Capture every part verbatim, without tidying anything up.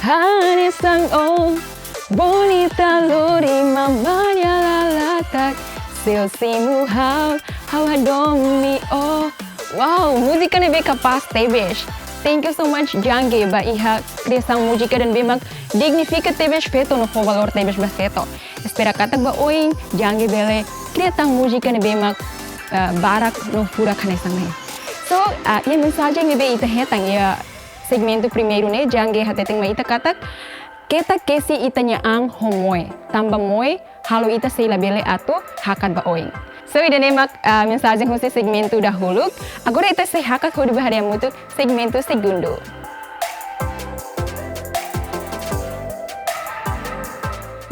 Hanesan ó, bonita lori mamana la latak, se ó simu ha'u, ha'u hadomi ó. Wow, múzika ne'ebé kapás tebes. Thank you so much, Jangge, ba iha kriasaun múzika ida ne'ebé mak dignifika tebes feto no fó valór tebes ba feto. Espera katak ba oin, Jangge bele kria tan múzika ne'ebé mak, ah, barak no furak hanesan ne'e. So, ah, iha mensajen ne'ebé ita hetan iha segmentu primeiru ne'e, Jangge hateten mai ita katak, keta kesi ita-nia an ho moe, tanba moe halo ita sei labele atu hakat ba oin. So, ida-ne'e mak, ah, mensajen husi segmentu dahuluk. Agora ita sei hakat hodi bá haree hamutuk segmentu segundu.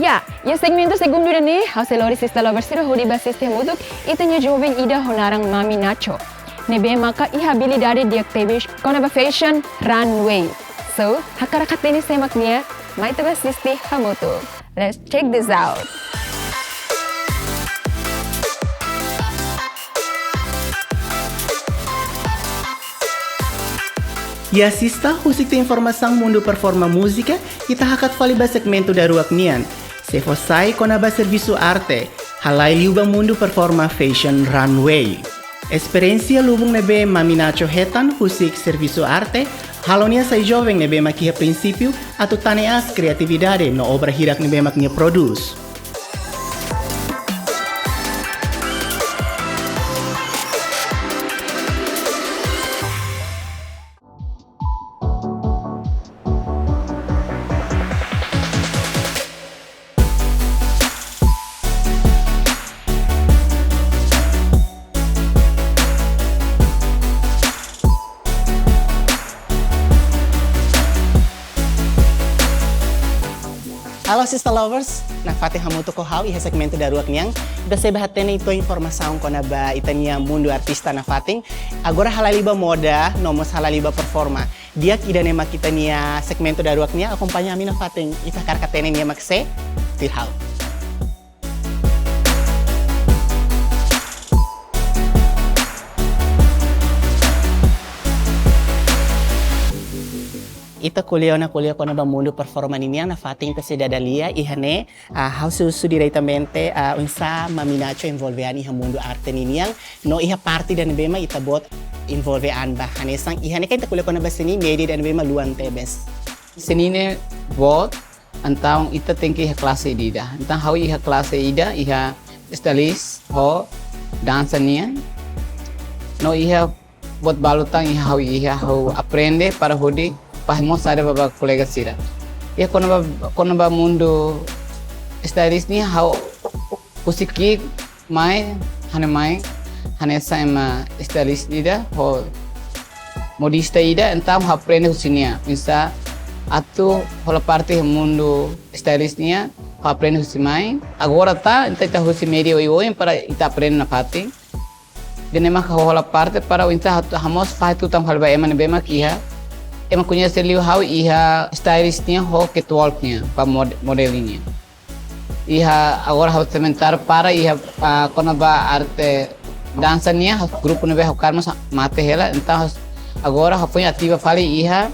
Ya, iha segmentu segundu ida-ne'e, ha'u sei lori sista lovers sira hodi bá asiste hamutuk ita-nia joven ida ho naran Mami Nacho, ne'ebé maka iha abilidade di'ak tebes kona-ba fashion runway. So, hakarak hatene sé mak nia, mai ita bá asiste hamutuk. Let's check this out. Ya sista, husik tiha informasaun mundu performa múzika, ita hakat fali ba segmentu daruak nian. Sé fó sai kona-ba servisu arte, halai liu ba mundu performa fashion runway. Esperiénsia lubun ne'ebé Mami Nacho hetan husik servisu arte, halo nia sai joven ne'ebé mak iha prinsípiu atu tane aas kriatividade no obra hirak ne'ebé mak nia prodús. Halo sista lovers, nafatin hamutuk ho ha'u iha segmentu daruak nian. Ita sei bá hatene uitoan informasaun kona-ba ita-nia mundu artista nafatin. Agora halai liu ba moda, no mós halai liu ba performa. Di'ak, ida-ne'e mak ita-nia segmentu daruak nian, akompaña ami nafatin, ita hakarak hatene nia mak sé, tuir ha'u. Ita ko'alia ona, ko'alia kona-ba mundu performa ninian, nafatin ita sei dada lia, iha ne'e, ah, ha'u sei husu diretamente, ah, oinsá Mami Nacho envolve an iha mundu arte ninian, no iha parte ida ne'ebé mak ita-boot envolve an ba, hanesan iha ne'e kan ita ko'alia kona-ba seni, média ida ne'ebé mak luan tebes. Seni ne'e boot, entaun ita tenke iha klase ida. Entaun ha'u iha klase ida, iha stylist ho dansa nian. No iha buat balu tan iha ha'u, iha ha'u aprende para hodi fahe mós saida ba, ba kolega sira. Iha kona-ba, kona-ba mundu stylist nian ha'u husik ki'ik mai, ha'u-nia mai, hanesan ema stylist ida, ho modista ida, entaun ha'u aprende husi nia. Oinsá atu hola parte iha mundu stylist nian, ha'u aprende husi mai. Agora tá, entaun ita husi média oioin para ita aprende nafatin. Ida-ne'e mak ha'u hola parte para oinsá atu ha'u mós fahe tutan fali ba ema ne'ebé mak iha. Ema koñese liu ha'u iha stylist nian ho catwalk nian, ba mod-, modeling nian. Iha agora ha'u sementara para iha, ah, kona-ba arte dansa nian, ha'u grupu ne'ebé ha'u kaer mós mate hela, entaun ha'u agora ha'u foin ativa fali iha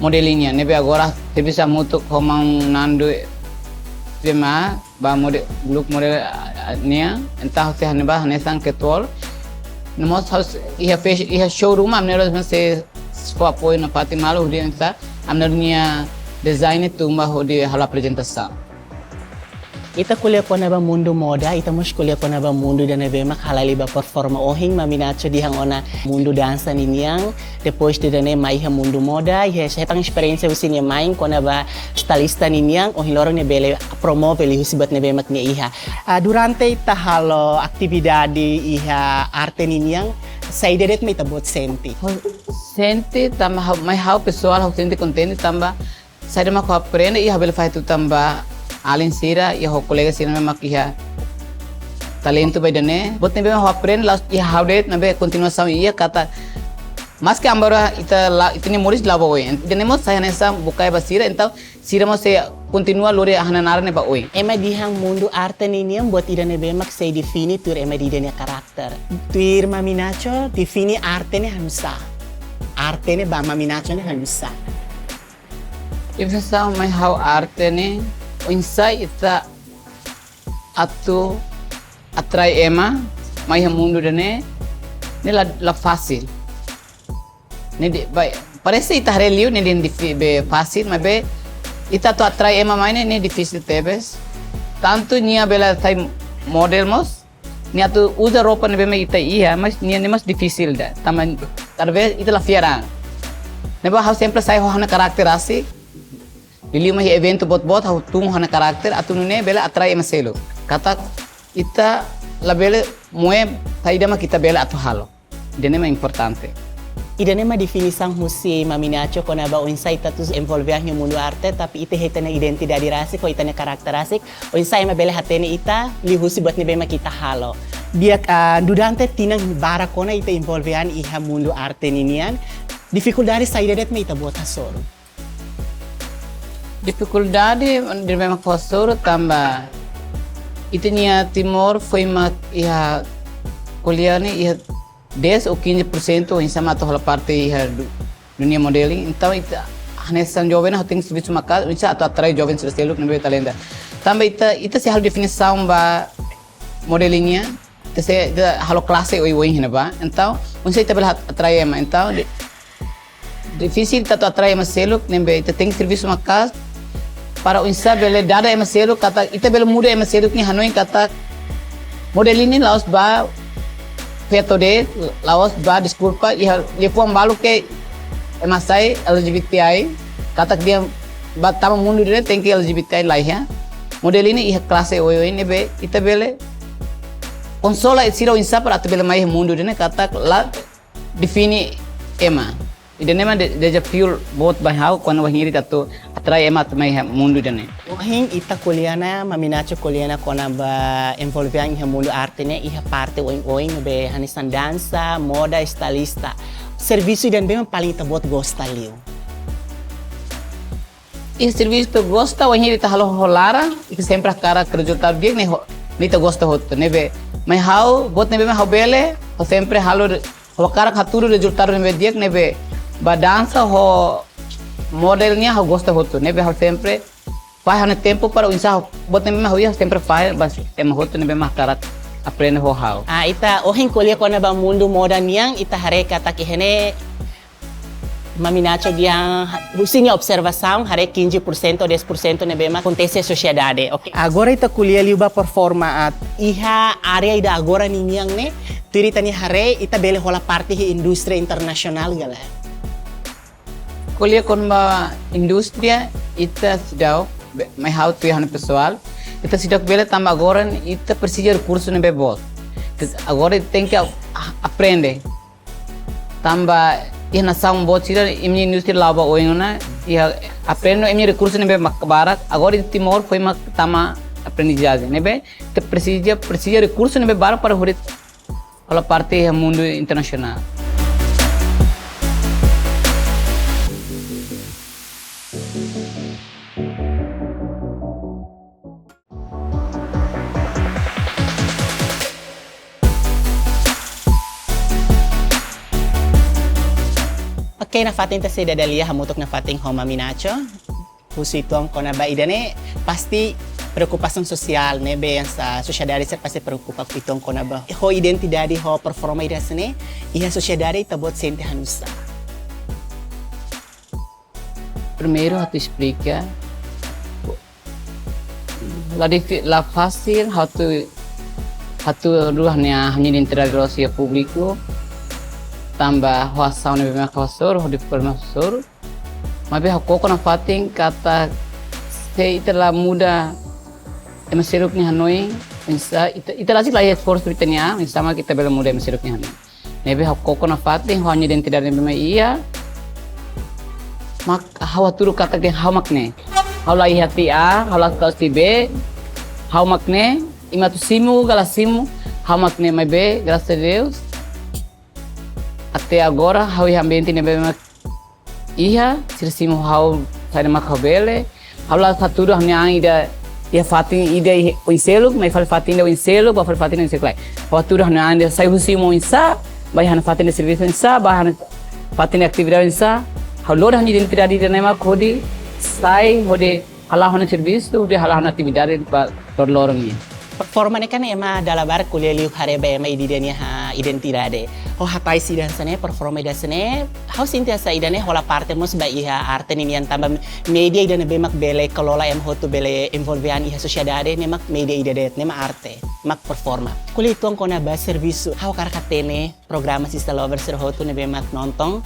modeling nian, ne'ebé agora servisu hamutuk ho maun Nando Zema, ba mode-, look model, ah, ah, nian, entaun ha'u sei hane ba hanesan catwalk. No mós ha'u sei iha fashion, iha showroom, ami-nia loja mós sei fó apoiu nafatin malu, hodi oinsá ami-nia design tun ba hodi halo aprezentasaun. Ita ko'alia kona-ba mundu moda, ita mós ko'alia kona-ba mundu ida ne'ebé mak halai liu ba performa ohin, Mami Nacho dehan ona mundu dansa ninian, depois de ida-ne'e mai iha mundu moda, iha hetan esperiénsia husi nia main kona-ba stylista ninian, ohin loron nia bele promove liuhusi buat ne'ebé mak nia iha. Ah, durante ita halo atividade iha arte ninian, saida de'it mak ita-boot sente? Sente tanba ha'u, mai ha'u pesoál ha'u sente kontente tanba saida mak ha'u aprende, i ha'u bele fahe tutan ba alin sira, i ho kolega sira ne'ebé mak iha talentu ba ida-ne'e. Buat ne'ebé mak ha'u aprende, la'ós iha ha'u de'it, ne'ebé kontinuasaun iha katak, maski agora ita la, ita-nia moris la'o ba oin. Ida-ne'e mós sai hanesan bukae ba sira, entaun sira mós sei kontinua lori ha'u-nia naran ne'e ba oin. Ema dehan mundu arte ninian buat ida ne'ebé mak sei define tuir ema ida-idak nia karakter. Tuir Mami Nacho, define arte ne'e hanusá? Arte ne'e ba Mami Nacho ne'e hanusá? Diferensa mai ha'u arte ne'e, oinsá ita atu atrai ema mai iha mundu ida-ne'e, ne'e la, la fasil. Ne'e dehan, bai, parese ita haree liu ne'e dehan difi-, be fasil, maibé ita atu atrai ema mai ne'e, ne'e difisil tebes. Tantu nia bele sai model mós, nia atu uza roupa ne'ebé mak ita iha, mas nia ne'e mós difisil ida. Tanba kada vez ita la fiar an. Ne'ebé ha'u sempre sai ho ha'u-nia karakter rasik. Liuliu mai eventu boot-boot ha'u tun ho ha'u-nia karakter atu nune'e bele atrai ema seluk. Katak ita labele moe saida mak ita bele atu halo. Ida-ne'e mak importante. Ida-ne'e mak definisaun husi Mami Nacho kona-ba oinsá ita atu envolve an iha mundu arte, tapi ita iha ita-nia identidade rasik, ho ita-nia karakter rasik, oinsá ema bele hatene ita liuhusi buat ne'ebé mak ita halo. Di'ak, ah, durante tinan barak ona ita envolve an iha mundu arte ninian, difikuldade saida de'it mak ita-boot hasoru? Difikuldade ne'ebé mak ha'u hasoru tanba ita-nia Timor foin mak iha ko'alia ne'e iha dez ou quinze por cento oinsá mak atu hola parte iha du-, dunia modeling. Entaun ita hanesan joven ha'u tenke servisu maka'as oinsá atu atrai joven sira seluk ne'ebé talenta. Tanba ita, ita sei halo definisaun ba modeling nian, ita sei, ita halo klase oioin iha ne'ebá. Entaun oinsá ita bele hat-, atrai ema. Entaun di-, difisil ita atu atrai ema seluk, ne'ebé ita tenke servisu maka'as para oinsá bele dada ema seluk, katak ita bele muda ema seluk nia hanoin katak modeling ne'e la'ós ba feto de'it, la'ós ba, deskulpa, iha liafuan balu ke ema sai L G B T I, katak dehan ba tama mundu ida-ne'e tenke L G B T I laiha. Modeling ne'e iha klase oioin ne'ebé ita bele konsola sira oinsá para atu bele mai iha mundu ida-ne'e katak la define ema. Ida-ne'e mak de-, dezafiu boot ba ha'u kuandu bainhira ita atu atrai ema atu mai iha mundu ida-ne'e. Ohin ita ko'alia ona, Mami Nacho ko'alia ona kona-ba envolve an iha mundu arte ne'e, iha parte oioin ne'ebé hanesan dansa, moda, estilista. Servisu ida-ne'ebé mak paling ita-boot gosta liu? Iha servisu ita gosta, wainhira ita halo ho laran, ita sempre hakarak rezultadu di'ak ne'e ho, ne'e ita gosta hotu. Ne'ebé mai ha'u, buat ne'ebé mak ha'u bele, ha'u sempre halo re-, ha'u hakarak hatudu rezultadu ne'ebé di'ak, ne'ebé ba dansa ho model nian ha'u gosta hotu. Ne'ebé ha'u sempre fahe ha'u-nia tempu para oinsá ha'u, buat ne'ebé mak ha'u iha ha'u sempre fahe ba ema hotu ne'ebé mak hakarak aprende ho ha'u. Ah, ita ohin ko'alia kona-ba mundu moda nian, ita haree katak iha ne'e Mami Nacho dehan husi nia observasaun, haree quinze por cento, dez por cento ne'ebé mak akontese iha sosiedade, oke? Agora ita ko'alia liu ba performa arte iha área ida agora ninian ne'e, tuir ita-nia haree, ita bele hola parte iha indústria internasionál ka lae? Ko'alia kona-ba indústria, ita seidauk, be-, mai ha'u tuir ha'u-nia pesoál, ita seidauk bele tanba agora ita presiza rekursu ne'ebé boot. Ita agora ita tenke a-, a-, aprende. Tanba iha nasaun boot sira, imi-nia indústria la'o ba oin ona, iha aprende imi-nia rekursu ne'ebé mak barak, agora iha Timor foin mak tama aprendizajen. Ne'ebé, ita presiza, presiza rekursu ne'ebé barak para hodi hola parte iha mundu internasionál. Oke, nafatin ita sei dada lia hamutuk nafatin ho Mami Nacho. Husu uitoan kona-ba ida-ne'e pasti preokupasaun sosiál ne'ebé hanesan sosiedade sira pasti preokupa uitoan kona-ba ho identidade ho performa ida hanesan ne'e, iha sosiedade ita-boot sente hanusá? Primeiru, ha'u atu esplika. La difi-, la fasil ha'u atu, ha'u atu hatudu ha'u-nia, ha'u-nia identidade loos iha públiku. Tanba ho asaun ne'ebé mak ha'u hasoru, ho difikultade mak ha'u hasoru. Maibé ha'u koko nafatin katak se ita la muda ema seluk nia hanoin, oinsá, ita, ita rasik la iha esforsu ita-nian, oinsá mak ita bele muda ema seluk nia hanoin. Ne'ebé ha'u koko nafatin, ha'u-nia identidade ne'ebé mak iha. Mak ha'u hatudu katak dehan ha'u mak ne'e. Ha'u la iha tiha A, ha'u la iha tiha B, ha'u mak ne'e, imi atu simu ka la simu, ha'u mak ne'e maibé, graças a Deus. Até agora, ha'u iha ambiente ne'ebé mak iha, sira simu ha'u saida mak ha'u bele. Ha'u la hatudu ha'u-nia an ida iha fatin ida iha oin seluk, mai fali fatin ida oin seluk, bá fali fatin ida oin seluk lai. Ha'u hatudu ha'u-nia an ida sai husi uma oinsá, bá iha fatin ida servisu oinsá, bá iha fatin ida atividade oinsá. Ha'u loron ha'u-nia identidade ida-ne'e mak hodi sai hodi hala'o ha'u-nia servisu, hodi hala'o ha'u-nia atividade ba loroloron nian. Performa ne'e kan ema dala barak ko'alia liu haree ba ema ida-idak nia, ha, identidade. Ho hatais ida hanesan ne'e, performa ida hanesan ne'e, ha'u sente hanesan ida-ne'e hola parte mós ba iha arte ninian tanba média ida ne'ebé mak bele kelola ema hotu bele envolve an iha sosiedade ne'e mak média ida de'it ne'e mak arte, mak performa. Ko'alia uitoan kona-ba servisu, ha'u hakarak hatene programa Sista Lovers sira hotu ne'ebé mak nonton.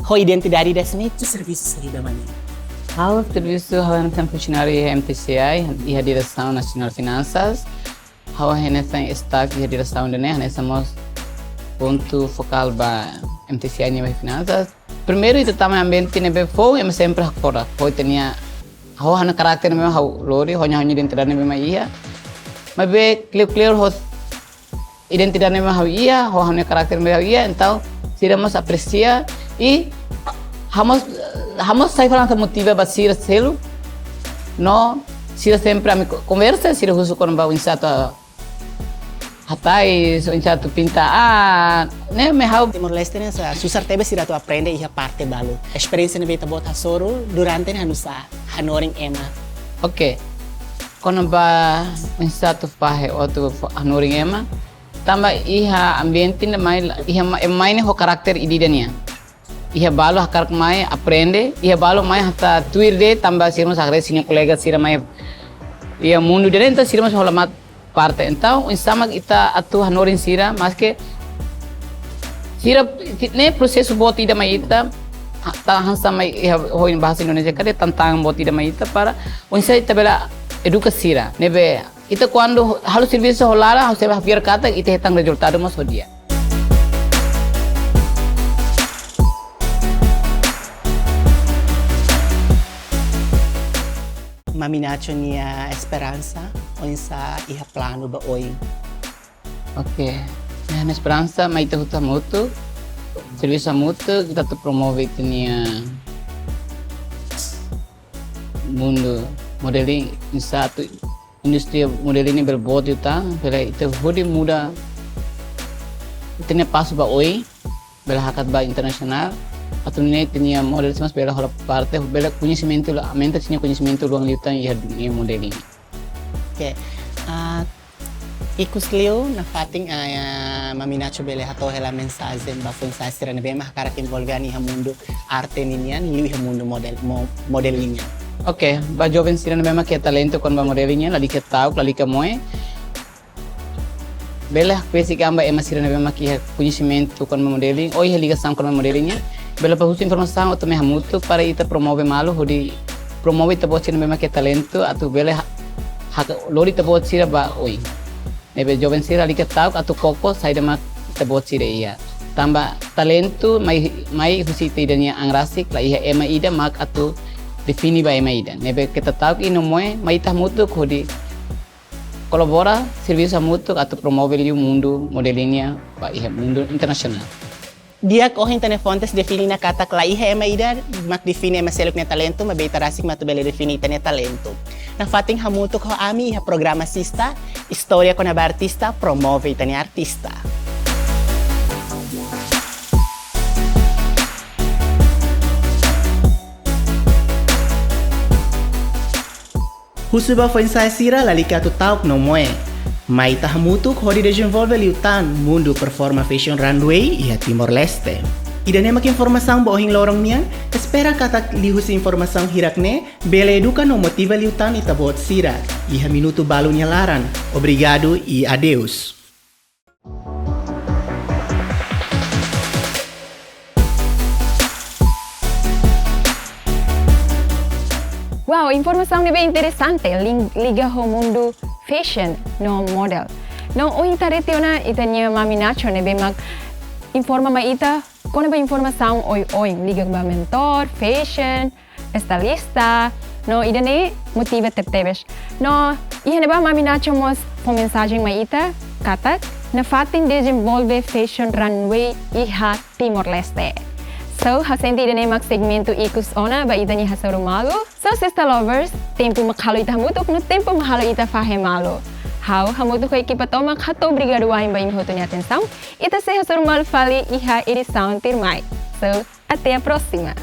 Ho identidade ida hanesan ne'e, ita servisu saida mak ne'e? Ha'u servisu, ha'u hanesan funsionáriu iha M T C I, iha Diresaun Nasionál Finansas. Ha'u hanesan staff iha diresaun ida-ne'e, hanesan mós pontu fokál ba M T C I nian ba finansas. Primeiru, ita tama ambiente ne'ebé foun, ema sempre hakfodak. Foin ita-nia, ha'u ha'u-nia karakter ne'ebé ha'u lori, ha'u-nia, ha'u-nia identidade ne'ebé mak iha. Maibé kleur-kleur ho identidade ne'ebé ha'u iha, ho ha'u-nia karakter ne'ebé ha'u iha, entaun sira mós apresia i ha'u mós, ha'u mós sai falando motiva ba sira seluk. No, sira sempre ami ko-, konversa, sira husu kona-ba oinsá atu hatais, oinsá atu pinta an, ne'e mak ha'u. Timor-Leste ne'e sa-, susar tebes sira atu aprende iha parte balu. Esperiénsia ne'ebé ita-boot hasoru durante ne'e ha'u-nia sa hanorin ema. Oke. Kona-ba oinsá atu fahe ou atu fa-, hanorin ema. Tanba iha ambiente ne'e mai, iha ma-, ema mai ne'e ho karakter ida-idak nian. Iha balu hakarak mai aprende, iha balu mai hanesan tuir de'it tanba sira mós haree sira-nia kolega sira mai iha mundu ida-ne'e, entaun sira mós hola mak parte. Entaun, oinsá mak ita atu hanorin sira, maske sira, ne'e prosesu boot ida mai ita, ha-, ta hanesan mai iha ho bahasa Indonesia katak tantangan boot ida mai ita para oinsá ita bele eduka sira. Ne'ebé ita kuandu halo servisu ho laran, ha'u sei fiar katak ita hetan rezultadu mós ho di'ak. Mami Nacho nia esperansa, oinsá iha planu ba oin? Oke. Ha'u-nia esperansa, mai ita hotu hamutuk, servisu hamutuk, ita atu promove ita-nia mundu modeling, oinsá atu indústria modeling ne'e bele boot liután, bele ita hodi muda ita-nia pasu ba oin, bele hakat ba internasionál, atu nune'e ita-nia model sira mós bele hola parte, bele koñesimentu la, aumenta sira-nia koñesimentu luan liután iha dunia modeling. Oke. Ah, ikus liu nafatin, ah, Mami Nacho bele hato'o hela mensajen ba foin-sa'e sira ne'ebé mak hakarak envolve an iha mundu arte ninian, liu iha mundu model, mo-, modeling nian. Oke, ba joven sira ne'ebé mak iha talentu kona-ba modeling nian, lalika ta'uk, lalika moe. Bele hakbesik an ba ema sira ne'ebé mak iha koñesimentu kona-ba modeling, ou iha ligasaun kona-ba modeling nian. Bele bá husu informasaun atu mai hamutuk para ita promove malu, hodi promove ita-boot sira ne'ebé mak iha talentu, atu bele ha-, hak-, lori ita-boot sira ba oin. Ne'ebé joven sira lalika ta'uk atu koko saida mak ita-boot sira iha. Tanba talentu mai, mai husi ita ida-nia an rasik, la iha ema ida mak atu define ba ema ida. Ne'ebé keta ta'uk i no moe, mai ita hamutuk hodi kolabora, servisu hamutuk atu promove liu mundu modeling nian ba iha mundu internasionál. Di'ak, ohin ita-nia fontes define ona katak la iha ema ida mak define ema seluk nia talentu, maibé ita rasik mak atu bele define ita-nia talentu. Nafatin hamutuk ho ami iha programa Sista, istória kona-ba artista, promove ita-nia artista. Husu ba foin-sa'e sira lalika atu ta'uk no moe. Mai ita hamutuk hodi dezenvolve liután mundu performa fashion runway iha Timor-Leste. Ida-ne'e mak informasaun ba ohin loron nian, espera katak liuhusi informasaun hirak-ne'e, bele eduka no motiva liután ita-boot sira iha minutu balu nia laran. Obrigadu i adeus. Wow, informasaun ne'ebé interesante, lin-, liga ho mundu fashion no model. No ohin ita rona tiha ona ita-nia Mami Nacho ne'ebé mak informa mai ita kona-ba informasaun oioin, liga ba mentor, fashion, estilista, no ida-ne'e motiva tebetebes. No iha ne'ebá Mami Nacho mós fó mensajen mai ita, katak, nafatin dezenvolve fashion runway iha Timor-Leste. So, ha'u sente ida-ne'e mak segmentu ikus ona ba ita-nia hasoru malu. So, Sista Lovers, tempu mak halo ita hamutuk, no tempu mak halo ita fahe malu. Ha'u hamutuk ho ekipa tomak hato'o obrigadu wa'in ba imi hotu nia atensaun. Ita sei hasoru malu fali iha edisaun tuirmai. So, até a próxima.